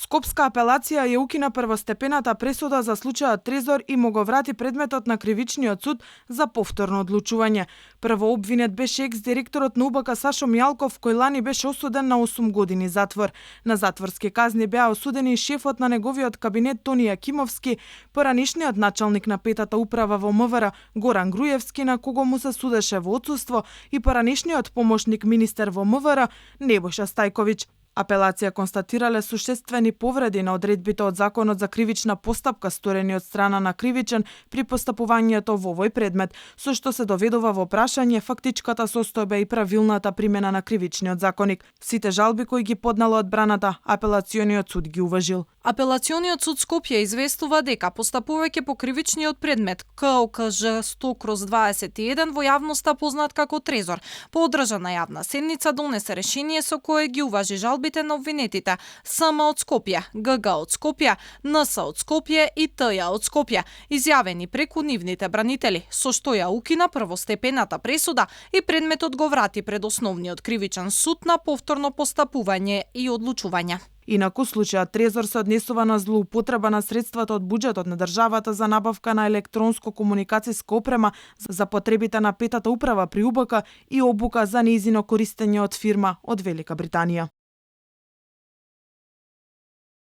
Скопска апелација ја укина првостепената пресуда за случајот Трезор и му го врати предметот на кривичниот суд за повторно одлучување. Прво обвинет беше екс-директорот на УБК Сашо Мијалков, кој лани беше осуден на 8 години затвор. На затворски казни беа осудени и шефот на неговиот кабинет Тони Јакимовски, поранишниот началник на петата управа во МВР Горан Груевски, на кого му се судеше во отсуство, и поранишниот помошник министер во МВР Небојша Стајковиќ. Апелација констатирале суштествени повреди на одредбите од Законот за кривична постапка сторени од страна на кривичен при постапувањето во овој предмет, со што се доведува во прашање фактичката состојба и правилната примена на кривичниот законник. Сите жалби кои ги поднала одбраната, апелациониот суд ги уважил. Апелациониот суд Скопје известува дека постапување по кривичниот предмет КОКЖ 100/21 во јавноста познат како Трезор, по одржана јавна седница донесе решение со кое ги уважи жалбите на обвинетите СМ од Скопје, ГГ од Скопје, НС од Скопје и ТЈ од Скопје, изјавени преку нивните бранители, со што ја укина првостепената пресуда и предметот го врати пред основниот кривичен суд на повторно постапување и одлучување. Инаку случајот Трезор се однесува на злоупотреба на средствата од буџетот на државата за набавка на електронско-комуникацијска опрема за потребите на петата управа при УБК и обука за нејзино користење од фирма од Велика Британија.